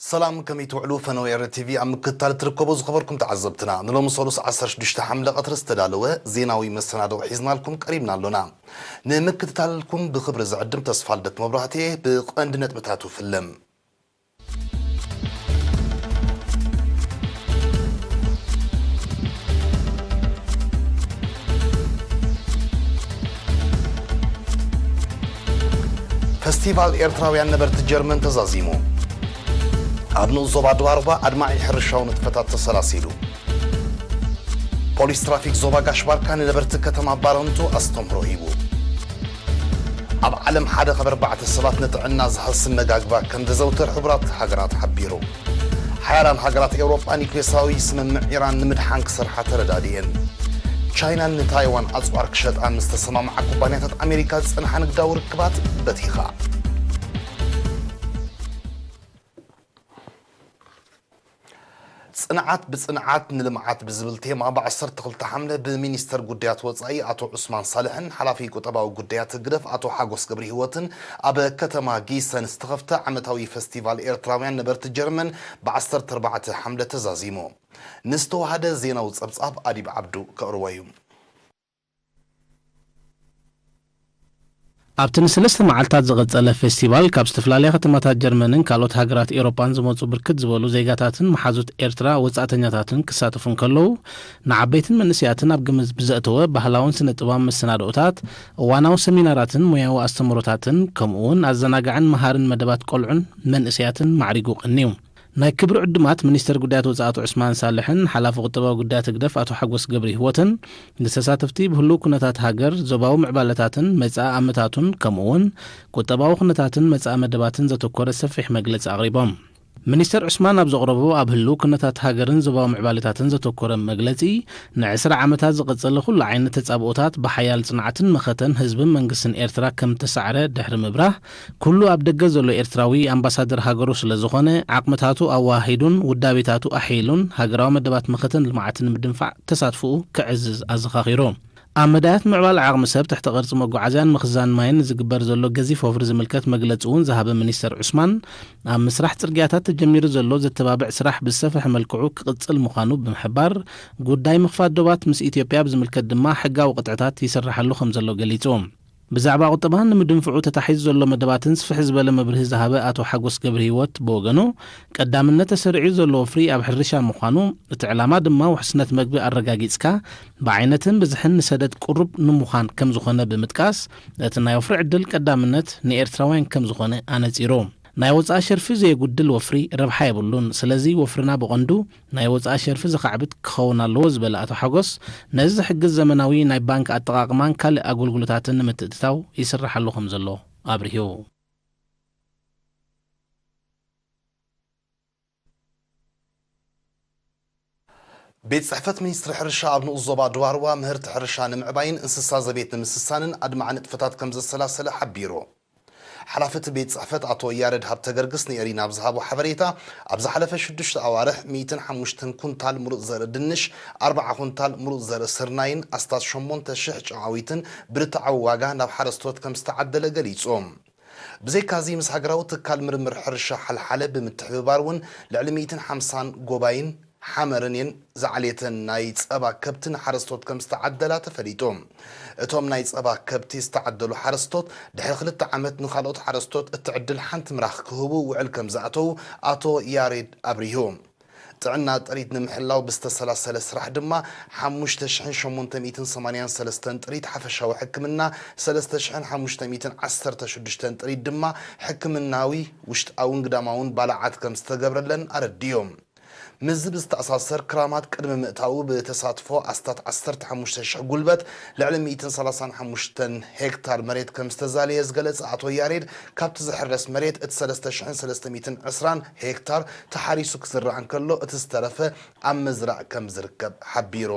ሰላም፣ ከመይ ትውዕሉ? ፈነወ ኤረ ቲቪ ኣብ ምክትታል ትርከቡ ዝኸበርኩም ተዓዘብትና፣ ንሎሚ ሰሉስ ዓሰርተ ሽዱሽተ ሓምለ ቀትሪ ዝተዳለወ ዜናዊ መሰናድኦ ሒዝናልኩም ቀሪብና ኣሎና። ንምክትታልኩም ብኽብሪ ዝዕድም ተስፋልደት መብራህቴ። ብቐንዲ ነጥብታቱ ፍልም። ፈስቲቫል ኤርትራውያን ነበርቲ ጀርመን ተዛዚሙ። ኣብ ንኡስ ዞባ ድባርባ ኣድማዒ ሕርሻዊ ንጥፈታት ተሰላሲሉ። ፖሊስ ትራፊክ ዞባ ጋሽ ባርካ ንነበርቲ ከተማ ባረንቱ ኣስተምህሮ ሂቡ። ኣብ ዓለም ሓደ ካብ ኣርባዕተ ሰባት ንጥዕና ዝሃሲ መጋግባ ከም ዘዘውትር ሕቡራት ሃገራት ሓቢሩ። ሓያላን ሃገራት ኤውሮጳ ኒውክሌሳዊ ስምምዕ ኢራን ንምድሓን ክሰርሓ ተረዳዲኤን። ቻይናን ንታይዋን ኣጽዋር ክሸጣ ምስ ተሰማምዓ ኩባንያታት ኣሜሪካ ዝጸንሓ ንግዳዊ ርክባት በቲኻ። ጽንዓት ብጽንዓት ንልምዓት ብዝብል ቴማ ብ ዓሰርተ ክልተ ሓምለ ብሚኒስተር ጉዳያት ወጻኢ ኣቶ ዑስማን ሳልሕን ሓላፊ ቁጠባዊ ጉዳያት ህግደፍ ኣቶ ሓጎስ ገብረሂወትን ኣብ ከተማ ጊሰን ዝተኸፍተ ዓመታዊ ፈስቲቫል ኤርትራውያን ነበርቲ ጀርመን ብ ዓሰርተ ኣርባዕተ ሓምለ ተዛዚሙ። ንዝተዋሃደ ዜናዊ ጸብጻብ ኣዲብ ዓብዱ ከቕርቦ እዩ። ኣብቲ ንሰለስተ መዓልታት ዝቐጸለ ፌስቲቫል፣ ካብ ዝተፈላለያ ከተማታት ጀርመንን ካልኦት ሃገራት ኤውሮጳን ዝመጹ ብርክት ዝበሉ ዜጋታትን መሓዙት ኤርትራ ወጻእተኛታትን ክሳተፉ እንከለዉ፣ ንዓበይትን መንእሰያትን ኣብ ግምት ብዘእተወ ባህላውን ስነ-ጥበባውን መሰናድኦታት፣ እዋናዊ ሰሚናራትን ሞያዊ ኣስተምህሮታትን፣ ከምኡ'ውን ኣዘናጋዕን መሃርን መደባት ቆልዑን መንእሰያትን ማዕሪጉ ቀንዩ። ናይ ክብሪ ዕዱማት ሚኒስተር ጉዳያት ወጻኢ ኣቶ ዑስማን ሳልሕን ሓላፊ ቁጠባዊ ጉዳያት ህግደፍ ኣቶ ሓጎስ ገብረሂወትን ንተሳተፍቲ ብህሉው ኩነታት ሃገር፣ ዞባዊ ምዕባለታትን መጻኢ ኣመታቱን ከምኡ'ውን ቁጠባዊ ኩነታትን መጻኢ መደባትን ዘተኮረ ሰፊሕ መግለጺ ኣቕሪቦም። ሚኒስተር ዑስማን ኣብ ዘቕረቦ ኣብ ህሉው ኩነታት ሃገርን ዞባዊ ምዕባለታትን ዘተኮረ መግለጺ፣ ንዕስራ ዓመታት ዝቐጸለ ኩሉ ዓይነት ተጻብኦታት ብሓያል ጽንዓትን መኸተን ህዝብን መንግስትን ኤርትራ ከም ተሳዕረ ድሕሪ ምብራህ፣ ኩሉ ኣብ ደገ ዘሎ ኤርትራዊ ኣምባሳደር ሃገሩ ስለ ዝኾነ፣ ዓቕምታቱ ኣወሃሂዱን ውዳቤታቱ ኣሕይሉን ሃገራዊ መደባት መኸተን ልምዓትን ንምድንፋዕ ተሳትፎኡ ከዕዝዝ ኣዘኻኺሩ። ኣብ መዳያት ምዕባለ ዓቕሚ ሰብ፣ ትሕተ ቅርጺ መጓዓዝያን ምኽዛን ማይን ንዝግበር ዘሎ ገዚፍ ወፍሪ ዝምልከት መግለጺ እውን ዝሃበ ሚኒስተር ዑስማን፣ ኣብ ምስራሕ ጽርግያታት ተጀሚሩ ዘሎ ዘተባብዕ ስራሕ ብዝሰፍሐ መልክዑ ክቕጽል ምዃኑ ብምሕባር፣ ጉዳይ ምኽፋት ዶባት ምስ ኢትዮጵያ ብዝምልከት ድማ ሕጋዊ ቅጥዕታት ይስርሓሉ ከም ዘሎ ገሊጹ። ብዛዕባ ቁጠባ ንምድንፍዑ ተታሒዙ ዘሎ መደባትን ስፍሕ ዝበለ መብርሂ ዝሃበ ኣቶ ሓጎስ ገብረሂወት ብወገኑ፣ ቀዳምነት ተሰሪዑ ዘሎ ወፍሪ ኣብ ሕርሻ ምዃኑ፣ እቲ ዕላማ ድማ ውሕስነት መግቢ ኣረጋጊጽካ፣ ብዓይነትን ብዝሕን ንሰደድ ቅሩብ ንምዃን ከም ዝኾነ ብምጥቃስ፣ እቲ ናይ ወፍሪ ዕድል ቀዳምነት ንኤርትራውያን ከም ዝኾነ ኣነጺሩ። ናይ ወጻኢ ሸርፊ ዘየጉድል ወፍሪ ረብሓ የብሉን። ስለዚ ወፍርና ብቐንዱ ናይ ወጻኢ ሸርፊ ዘኻዕብት ክኸውን ኣለዎ ዝበለ ኣቶ ሓጎስ፣ ነዚ ዝሕግዝ ዘመናዊ ናይ ባንክ ኣጠቓቕማን ካልእ ኣገልግሎታትን ንምትእትታው ይስርሓሉ ከም ዘሎ ኣብሪሁ። ቤት ጽሕፈት ሚኒስትሪ ሕርሻ ኣብ ንኡስ ዞባ ድባርዋ ምህርቲ ሕርሻ ንምዕባይን እንስሳ ዘቤት ንምስሳንን ኣድማዒ ንጥፈታት ከም ዘሰላሰለ ሓቢሩ። ሓላፊ እቲ ቤት ጽሕፈት ኣቶ ያሬድ ሃብተገርግስ ንኤሪና ኣብ ዝሃቦ ሓበሬታ፣ ኣብ ዝሓለፈ ሽዱሽተ ኣዋርሕ ሚእትን ሓሙሽተን ኩንታል ምሩጽ ዘርኢ ድንሽ፣ ኣርብዓ ኩንታል ምሩጽ ዘርኢ ስርናይን ኣስታት ሸሞንተ ሽሕ ጨዓዊትን ብርትዓዊ ዋጋ ናብ ሓረስቶት ከም ዝተዓደለ ገሊጹ። ብዘይካዚ፣ ምስ ሃገራዊ ትካል ምርምር ሕርሻ ሓልሓለ ብምትሕብባር እውን ልዕሊ ሚእትን ሓምሳን ጎባይን ሓመርን እየን ዝዓልየተን ናይ ጸባ ከብቲ ንሓረስቶት ከም ዝተዓደላ ተፈሊጡ። እቶም ናይ ጸባ ከብቲ ዝተዓደሉ ሓረስቶት ድሕሪ ክልተ ዓመት ንኻልኦት ሓረስቶት እቲ ዕድል ሓንቲ ምራኽ ክህቡ ውዕል ከም ዝኣተዉ ኣቶ ያሬድ ኣብሪሁ። ጥዕና ጥሪት ንምሕላው ብዝተሰላሰለ ስራሕ ድማ ሓሙሽተ ሽሕን ሸሞንተ ሚእትን ሰማንያን ሰለስተን ጥሪት ሓፈሻዊ ሕክምና፣ ሰለስተ ሽሕን ሓሙሽተ ሚእትን ዓሰርተ ሽዱሽተን ጥሪት ድማ ሕክምናዊ ውሽጣውን ግዳማውን ባልዓት ከም ዝተገብረለን ኣረዲዮም። ምስዚ ብዝተኣሳሰር፣ ክራማት ቅድሚ ምእታዉ ብተሳትፎ ኣስታት ዓሰርተ ሓሙሽተ ሽሕ ጉልበት ልዕሊ ሚእትን ሰላሳን ሓሙሽተን ሄክታር መሬት ከም ዝተዛለየ ዝገለጸ ኣቶ ያሬድ፣ ካብቲ ዝሕረስ መሬት እቲ ሰለስተ ሽሕን ሰለስተ ሚእትን ዕስራን ሄክታር ተሓሪሱ ክዝራእ እንከሎ፣ እቲ ዝተረፈ ኣብ ምዝራእ ከም ዝርከብ ሓቢሩ።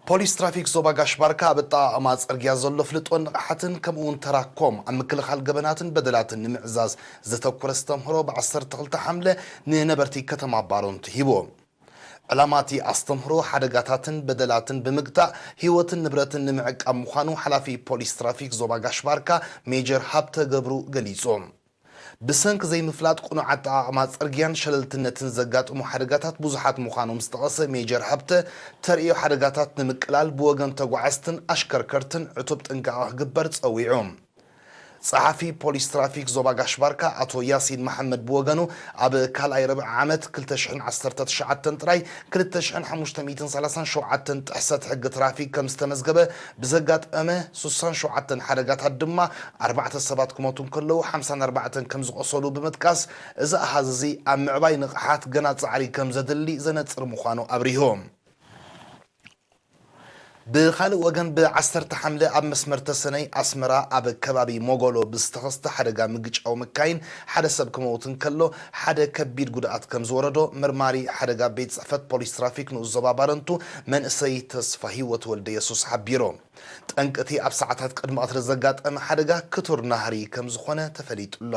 ፖሊስ ትራፊክ ዞባ ጋሽ ባርካ ኣብ ኣጠቓቕማ ጽርግያ ዘሎ ፍልጦን ንቕሓትን ከምኡ እውን ተራኮም ኣብ ምክልኻል ገበናትን በደላትን ንምዕዛዝ ዘተኮረ ኣስተምህሮ ብ12 ሓምለ ንነበርቲ ከተማ ባሮንቱ ሂቡ። ዕላማ እቲ ኣስተምህሮ ሓደጋታትን በደላትን ብምግታእ ህይወትን ንብረትን ንምዕቃብ ምዃኑ ሓላፊ ፖሊስ ትራፊክ ዞባ ጋሽ ባርካ ሜጀር ሃብተ ገብሩ ገሊጹ። ብሰንኪ ዘይምፍላጥ ቅኑዕ ኣጠቓቕማ ጽርግያን ሸለልትነትን ዘጋጥሙ ሓደጋታት ብዙሓት ምዃኖም ዝጠቐሰ ሜጀር ሃብተ፣ ተርእዮ ሓደጋታት ንምቅላል ብወገን ተጓዓዝትን ኣሽከርከርትን ዕቱብ ጥንቃቐ ክግበር ጸዊዑ። ጸሓፊ ፖሊስ ትራፊክ ዞባ ጋሽ ባርካ ኣቶ ያሲን መሓመድ ብወገኑ፣ ኣብ ካልኣይ ርብዒ ዓመት ክልተ ሽሕን ዓሰርተ ትሽዓተን ጥራይ ክልተ ሽሕን ሓሙሽተ ሚእትን ሰላሳን ሸውዓተን ጥሕሰት ሕጊ ትራፊክ ከም ዝተመዝገበ፣ ብዘጋጠመ ስሳን ሸውዓተን ሓደጋታት ድማ ኣርባዕተ ሰባት ክሞቱ እንከለዉ ሓምሳን ኣርባዕተን ከም ዝቖሰሉ ብምጥቃስ፣ እዚ ኣሃዝ እዚ ኣብ ምዕባይ ንቕሓት ገና ጻዕሪ ከም ዘድሊ ዘነጽር ምዃኑ ኣብሪሁ። ብኻልእ ወገን፣ ብ10 ሓምለ ኣብ መስመር ተሰነይ ኣስመራ ኣብ ከባቢ ሞጎሎ ብዝተኸስተ ሓደጋ ምግጫው መካይን ሓደ ሰብ ክመውት እንከሎ፣ ሓደ ከቢድ ጉድኣት ከም ዝወረዶ መርማሪ ሓደጋ ቤት ጽሕፈት ፖሊስ ትራፊክ ንኡስ ዞባ ባረንቱ መንእሰይ ተስፋ ህይወት ወልደ የሱስ ሓቢሩ። ጠንቂ እቲ ኣብ ሰዓታት ቅድሚ ቀትሪ ዘጋጠመ ሓደጋ ክቱር ናህሪ ከም ዝኾነ ተፈሊጡ ኣሎ።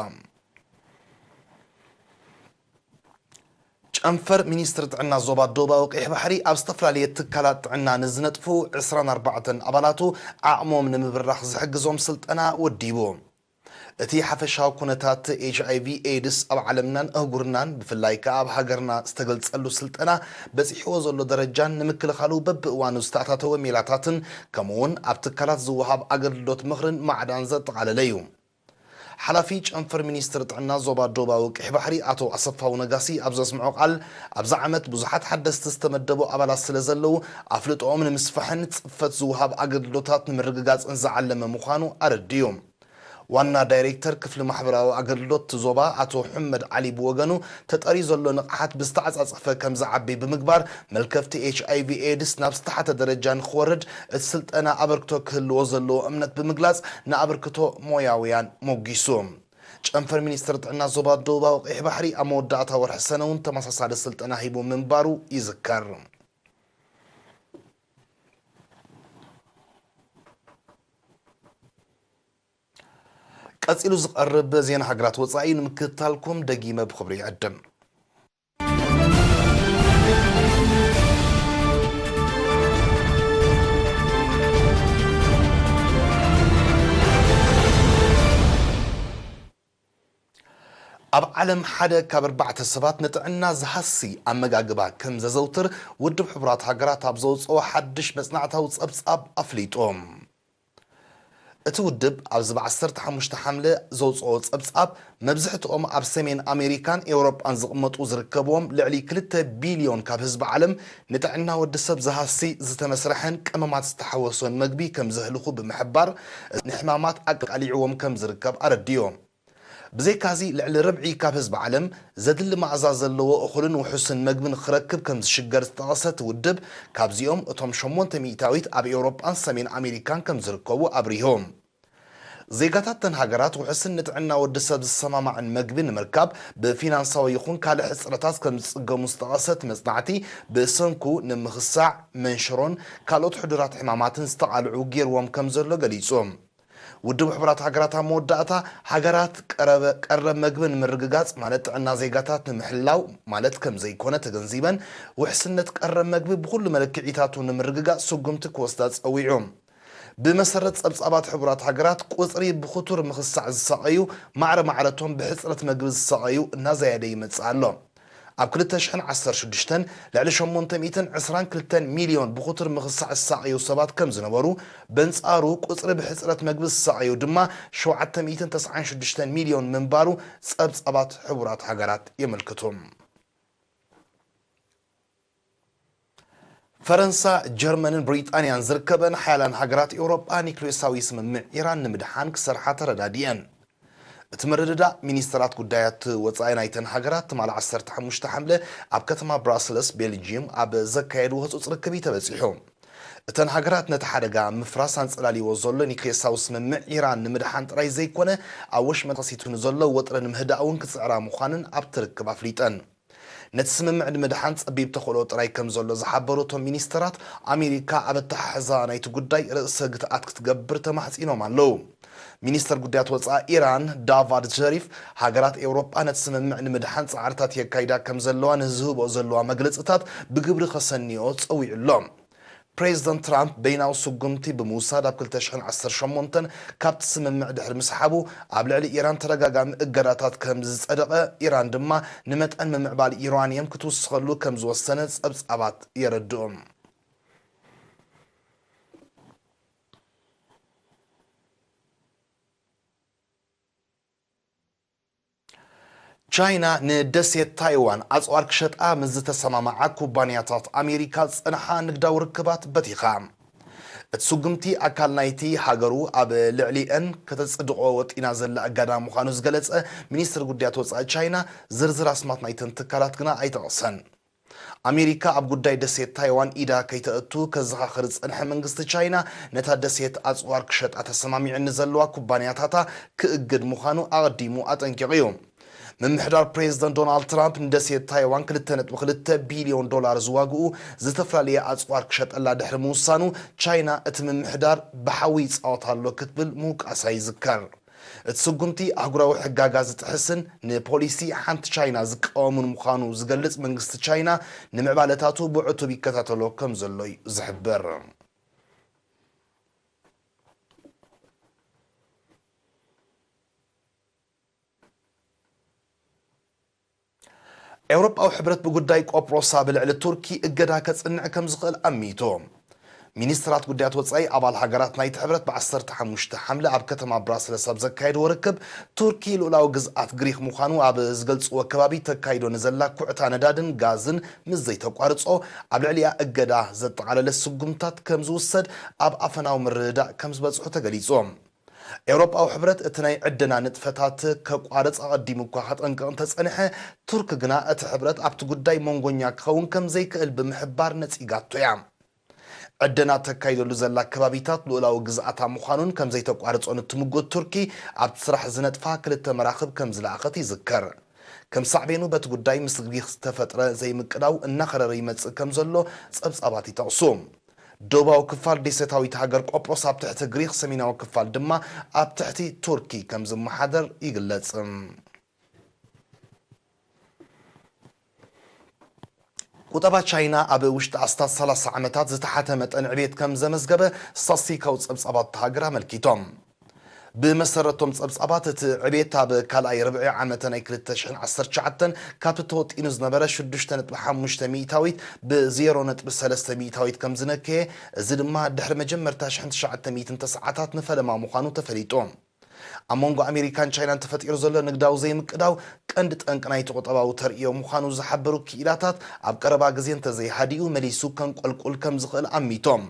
ጨንፈር ሚኒስትሪ ጥዕና ዞባ ዶባዊ ቀይሕ ባሕሪ ኣብ ዝተፈላለየ ትካላት ጥዕና ንዝነጥፉ ዕስራን ኣርባዕተን ኣባላቱ ዓቕሞም ንምብራኽ ዝሕግዞም ስልጠና ወዲቡ። እቲ ሓፈሻዊ ኩነታት ኤች ኣይ ቪ ኤድስ ኣብ ዓለምናን ኣህጉርናን ብፍላይ ከኣ ኣብ ሃገርና ዝተገልጸሉ ስልጠና በጺሕዎ ዘሎ ደረጃን ንምክልኻሉ በብእዋኑ ዝተኣታተወ ሜላታትን ከምኡውን ኣብ ትካላት ዝወሃብ ኣገልግሎት ምኽርን ማዕዳን ዘጠቓለለ እዩ። ሓላፊ ጨንፈር ሚኒስትሪ ጥዕና ዞባ ዶባዊ ቀይሕ ባሕሪ ኣቶ ኣሰፋው ነጋሲ ኣብ ዘስምዖ ቃል፣ ኣብዚ ዓመት ብዙሓት ሓደስቲ ዝተመደቡ ኣባላት ስለ ዘለዉ፣ ኣፍልጦኦም ንምስፋሕን ጽፈት ዝወሃብ ኣገልግሎታት ንምርግጋጽን ዝዓለመ ምዃኑ ኣረዲኡ። ዋና ዳይሬክተር ክፍሊ ማሕበራዊ ኣገልግሎት እቲ ዞባ ኣቶ ሑመድ ዓሊ ብወገኑ፣ ተጠርዩ ዘሎ ንቕሓት ብዝተዓጻጸፈ ከም ዝዓቢ ብምግባር፣ መልከፍቲ ኤች ኣይ ቪ ኤድስ ናብ ዝተሓተ ደረጃ ንኽወርድ እቲ ስልጠና ኣበርክቶ ክህልዎ ዘለዎ እምነት ብምግላጽ፣ ንኣበርክቶ ሞያውያን ሞጒሱ። ጨንፈር ሚኒስትሪ ጥዕና ዞባ ደቡባዊ ቀይሕ ባሕሪ ኣብ መወዳእታ ወርሒ ሰነ እውን ተመሳሳሊ ስልጠና ሂቡ ምንባሩ ይዝከር። ቀጺሉ ዝቐርብ ዜና ሃገራት ወጻኢ ንምክትታልኩም ደጊመ ብኽብሪ ይዕድም። ኣብ ዓለም ሓደ ካብ ኣርባዕተ ሰባት ንጥዕና ዝሃሲ ኣመጋግባ ከም ዘዘውትር ውድብ ሕቡራት ሃገራት ኣብ ዘውፅኦ ሓድሽ መፅናዕታዊ ፀብፃብ ኣፍሊጡ። እቲ ውድብ ኣብዚ ብ15 ሓምለ ዘውፅኦ ፀብፃብ፣ መብዝሕትኦም ኣብ ሰሜን ኣሜሪካን ኤውሮጳን ዝቕመጡ ዝርከብዎም ልዕሊ ክልተ ቢልዮን ካብ ህዝቢ ዓለም፣ ንጥዕና ወዲ ሰብ ዝሃሲ ዝተመስርሐን ቀመማት ዝተሓወሶን መግቢ ከም ዘህልኹ ብምሕባር፣ ንሕማማት ኣቃሊዕዎም ከም ዝርከብ ኣረዲኡ። ብዘይካዚ፣ ልዕሊ ርብዒ ካብ ህዝቢ ዓለም ዘድሊ መኣዛ ዘለዎ እኹልን ውሑስን መግቢ ንኽረክብ ከም ዝሽገር ዝጠቐሰ እቲ ውድብ፣ ካብዚኦም እቶም ሸሞንተ ሚእታዊት ኣብ ኤውሮጳን ሰሜን ኣሜሪካን ከም ዝርከቡ ኣብሪሁ። ዜጋታት እተን ሃገራት ውሑስን ንጥዕና ወዲ ሰብ ዝሰማማዕን መግቢ ንምርካብ ብፊናንሳዊ ይኹን ካልእ ሕጽረታት ከም ዝጽገሙ ዝጠቐሰ እቲ መጽናዕቲ፣ ብሰንኩ ንምኽሳዕ፣ መንሽሮን ካልኦት ሕዱራት ሕማማትን ዝተቓልዑ ገይርዎም ከም ዘሎ ገሊጹ። ውድብ ሕቡራት ሃገራት ኣብ መወዳእታ፣ ሃገራት ቀረበ-፣ ቀረብ መግቢ ንምርግጋጽ ማለት ጥዕና ዜጋታት ንምሕላው ማለት ከም ዘይኮነ ተገንዚበን፣ ውሕስነት ቀረብ መግቢ ብኹሉ መለክዒታቱ ንምርግጋጽ ስጉምቲ ክወስዳ ጸዊዑ። ብመሰረት ጸብጻባት ሕቡራት ሃገራት፣ ቁጽሪ ብኽቱር ምኽሳዕ ዝሳቐዩ ማዕረ ማዕረቶም ብሕጽረት መግቢ ዝሳቐዩ እናዘያደ ይመጽእ ኣሎ። ኣብ ክልተ ሽሕን ዓሰርተ ሽዱሽተን ልዕሊ ሸሞንተ ሚእትን ዕስራን ክልተን ሚልዮን ብኽቱር ምኽሳዕ ዝሳቐዩ ሰባት ከም ዝነበሩ፣ በንጻሩ ቁጽሪ ብሕጽረት መግቢ ዝሳቐዩ ድማ ሸውዓተ ሚእትን ተስዓን ሽዱሽተን ሚልዮን ምንባሩ ጸብጻባት ሕቡራት ሃገራት የመልክቱ። ፈረንሳ፣ ጀርመንን ብሪጣንያን ዝርከበን ሓያላን ሃገራት ኤውሮጳ ኒክሌሳዊ ስምምዕ ኢራን ንምድሓን ክሰርሓ ተረዳዲአን። እቲ ምርድዳእ ሚኒስተራት ጉዳያት ወጻኢ ናይተን ሃገራት ትማሊ ዓሰርተ ሓሙሽተ ሓምለ ኣብ ከተማ ብራስለስ ቤልጅየም ኣብ ዘካየድዎ ህጹጽ ርክብ እዩ ተበጺሑ። እተን ሃገራት ነቲ ሓደጋ ምፍራስ ኣንጸላልይዎ ዘሎ ኒክሌሳዊ ስምምዕ ኢራን ንምድሓን ጥራይ ዘይኮነ፣ ኣብ ወሽመጥ ተኸሲቱ ንዘሎ ወጥሪ ንምህዳእ እውን ክጽዕራ ምዃንን ኣብቲ ርክብ ኣፍሊጠን። ነቲ ስምምዕ ንምድሓን ጸቢብ ተኽእሎ ጥራይ ከም ዘሎ ዝሓበሩ እቶም ሚኒስተራት፣ ኣሜሪካ ኣብ ኣተሓሕዛ ናይቲ ጉዳይ ርእሰ ግትኣት ክትገብር ተማሕጺኖም ኣለዉ። ሚኒስተር ጉዳያት ወጻኢ ኢራን ዳቫድ ሸሪፍ፣ ሃገራት ኤውሮጳ ነቲ ስምምዕ ንምድሓን ጻዕርታት የካይዳ ከም ዘለዋ ንዝህብኦ ዘለዋ መግለጽታት ብግብሪ ከሰንዮ ጸዊዑ ኣሎ። ፕሬዚደንት ትራምፕ በይናዊ ስጉምቲ ብምውሳድ ኣብ ክልተ ሽሕን ዓሰርተ ሸሞንተን ካብቲ ስምምዕ ድሕሪ ምስሓቡ፣ ኣብ ልዕሊ ኢራን ተደጋጋሚ እገዳታት ከም ዝጸደቐ፣ ኢራን ድማ ንመጠን ምምዕባል ዩራንየም ክትውስኸሉ ከም ዝወሰነ ጸብጻባት የረድኡ። ቻይና ንደሴት ታይዋን ኣጽዋር ክሸጣ ምስ ዝተሰማማዓ ኩባንያታት ኣሜሪካ ዝጸንሓ ንግዳዊ ርክባት በቲኻ። እቲ ስጉምቲ ኣካል ናይቲ ሃገሩ ኣብ ልዕሊአን ከተጽድቖ ወጢና ዘላ እገዳ ምዃኑ ዝገለጸ ሚኒስትሪ ጉዳያት ወጻኢ ቻይና፣ ዝርዝር ኣስማት ናይተን ትካላት ግና ኣይጠቐሰን። ኣሜሪካ ኣብ ጉዳይ ደሴት ታይዋን ኢዳ ከይተእቱ ከዘኻኽር ዝጸንሐ መንግስቲ ቻይና፣ ነታ ደሴት ኣጽዋር ክሸጣ ተሰማሚዐን ንዘለዋ ኩባንያታታ ክእግድ ምዃኑ ኣቐዲሙ ኣጠንቂቑ እዩ። ምምሕዳር ፕሬዚደንት ዶናልድ ትራምፕ ንደሴት ታይዋን ክልተ ነጥቢ ክልተ ቢልዮን ዶላር ዝዋግኡ ዝተፈላለየ ኣጽዋር ክሸጠላ ድሕሪ ምውሳኑ፣ ቻይና እቲ ምምሕዳር ብሓዊ ይጻወት ኣሎ ክትብል ምውቃሳ ይዝከር። እቲ ስጉምቲ ኣህጉራዊ ሕጋጋ ዝጥሕስን ንፖሊሲ ሓንቲ ቻይና ዝቃወምን ምዃኑ ዝገልጽ መንግስቲ ቻይና፣ ንምዕባለታቱ ብዕቱብ ይከታተሎ ከም ዘሎ እዩ ዝሕብር። ኤውሮጳዊ ሕብረት ብጉዳይ ቆጵሮስ ኣብ ልዕሊ ቱርኪ እገዳ ከጽንዕ ከም ዝኽእል ኣሚቱ። ሚኒስትራት ጉዳያት ወጻኢ ኣባል ሃገራት ናይቲ ሕብረት ብ ዓሰርተ ሓሙሽተ ሓምለ ኣብ ከተማ ብራስለስ ኣብ ዘካየድዎ ርክብ፣ ቱርኪ ልኡላዊ ግዝኣት ግሪክ ምዃኑ ኣብ ዝገልጽዎ ከባቢ ተካይዶ ንዘላ ኩዕታ ነዳድን ጋዝን ምስ ዘይተቋርጾ፣ ኣብ ልዕሊኣ እገዳ ዘጠቓለለ ስጉምታት ከም ዝውሰድ ኣብ ኣፈናዊ ምርድዳእ ከም ዝበጽሑ ተገሊጹ። ኤውሮጳዊ ሕብረት እቲ ናይ ዕደና ንጥፈታት ከቋርጽ ኣቐዲሙ እኳ ከጠንቅቕ እንተጸንሐ፣ ቱርክ ግና እቲ ሕብረት ኣብቲ ጉዳይ መንጎኛ ክኸውን ከም ዘይክእል ብምሕባር ነጺጋቶ እያ። ዕደና ተካይደሉ ዘላ ከባቢታት ልኡላዊ ግዝኣታ ምዃኑን ከም ዘይተቋርጾን እትምጉት ቱርኪ፣ ኣብቲ ስራሕ ዝነጥፋ ክልተ መራኽብ ከም ዝለኣኸት ይዝከር። ከም ሳዕቤኑ በቲ ጉዳይ ምስ ግሪክ ዝተፈጥረ ዘይምቅዳው እናኸረረ ይመጽእ ከም ዘሎ ጸብጻባት ይጠቕሱ። ደቡባዊ ክፋል ደሴታዊት ሃገር ቆጵሮስ ኣብ ትሕቲ ግሪክ፣ ሰሜናዊ ክፋል ድማ ኣብ ትሕቲ ቱርኪ ከም ዝመሓደር ይግለጽ። ቁጠባ ቻይና ኣብ ውሽጢ ኣስታት ሰላሳ ዓመታት ዝተሓተ መጠን ዕብየት ከም ዘመዝገበ ስታትስቲካዊ ጸብጻባት እታ ሃገር ኣመልኪቶም። ብመሰረቶም ጸብጻባት፣ እቲ ዕብየት ኣብ ካልኣይ ርብዒ ዓመተ ናይ ክልተ ሽሕን ዓሰርተ ትሽዓተን ካብቲ ተወጢኑ ዝነበረ ሽዱሽተ ነጥቢ ሓሙሽተ ሚእታዊት ብ ዜሮ ነጥቢ ሰለስተ ሚእታዊት ከም ዝነከየ፣ እዚ ድማ ድሕሪ መጀመርታ ሽሕን ትሽዓተ ሚእትን ተስዓታት ንፈለማ ምዃኑ ተፈሊጡ። ኣብ መንጎ ኣሜሪካን ቻይናን ተፈጢሩ ዘሎ ንግዳዊ ዘይምቅዳው ቀንዲ ጠንቂ ናይቲ ቁጠባዊ ተርእዮ ምዃኑ ዝሓበሩ ክኢላታት፣ ኣብ ቀረባ ግዜ እንተዘይሃዲኡ መሊሱ ከንቆልቁል ከም ዝኽእል ኣሚቶም።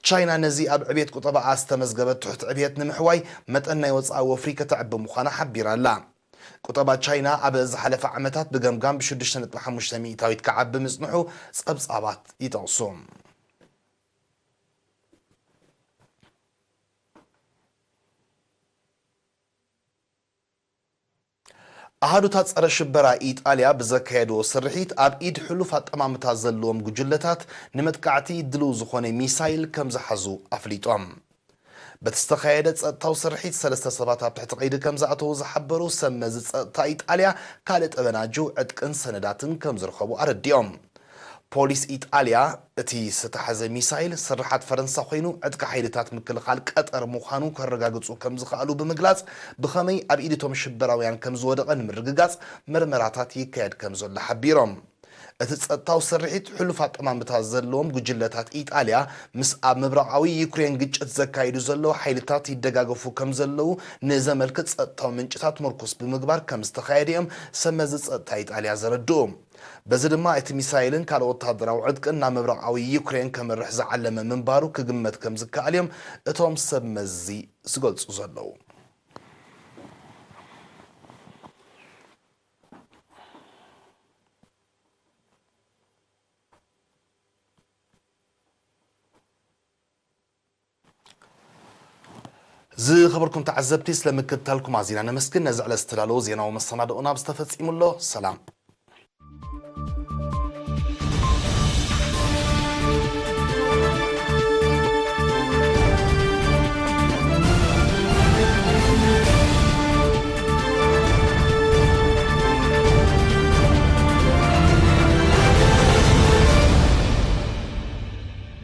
ቻይና ነዚ ኣብ ዕብየት ቁጠባኣ ዝተመዝገበ ትሑት ዕብየት ንምሕዋይ መጠን ናይ ወጻኢ ወፍሪ ከተዕቢ ምዃና ሓቢራ ኣላ። ቁጠባ ቻይና ኣብ ዝሓለፈ ዓመታት ብገምጋም ብ ሽዱሽተ ነጥቢ ሓሙሽተ ሚእታዊት ክዓቢ ምጽንሑ ጸብጻባት ይጠቕሱ። ኣሃዱታት ጸረ ሽበራ ኢጣልያ ብዘካየድዎ ስርሒት፣ ኣብ ኢድ ሕሉፍ ኣጠማምታ ዘለዎም ጉጅለታት ንመጥቃዕቲ ድሉው ዝኾነ ሚሳይል ከም ዝሓዙ ኣፍሊጦም። በቲ ዝተኻየደ ጸጥታዊ ስርሒት፣ ሰለስተ ሰባት ኣብ ትሕቲ ቀይዲ ከም ዝኣተዉ ዝሓበሩ ሰብ መዚ ጸጥታ ኢጣልያ፣ ካልእ ጠበናጁ፣ ዕጥቅን ሰነዳትን ከም ዝርከቡ ኣረዲኦም። ፖሊስ ኢጣልያ፣ እቲ ዝተታሕዘ ሚሳይል ስርሓት ፈረንሳ ኮይኑ፣ ዕጥቂ ሓይልታት ምክልኻል ቀጠር ምዃኑ ከረጋግጹ ከም ዝኸኣሉ ብምግላጽ፣ ብኸመይ ኣብ ኢድ እቶም ሽበራውያን ከም ዝወደቐ ንምርግጋጽ መርመራታት ይካየድ ከም ዘሎ ሓቢሮም። እቲ ጸጥታዊ ስርሒት፣ ሕሉፍ ኣጠማምታ ዘለዎም ጉጅለታት ኢጣልያ ምስ ኣብ ምብራቓዊ ዩክሬን ግጭት ዘካይዱ ዘለዉ ሓይልታት ይደጋገፉ ከም ዘለዉ ንዘመልክት ጸጥታዊ ምንጭታት ምርኩስ ብምግባር ከም ዝተኻየደ እዮም ሰብ መዚ ጸጥታ ኢጣልያ ዘረድኡ። በዚ ድማ እቲ ሚሳይልን ካልእ ወታደራዊ ዕጥቅን ናብ ምብራቓዊ ዩክሬን ከምርሕ ዝዓለመ ምንባሩ ክግመት ከም ዝከኣል እዮም እቶም ሰብ መዚ ዝገልጹ ዘለዉ። ዝኸበርኩም ተዓዘብቲ፣ ስለ ምክትታልኩም ኣዚና ነመስግን። ነዚ ዕለት ዝተዳለወ ዜናዊ መሰናድኦና ኣብዚ ተፈጺሙ ኣሎ። ሰላም።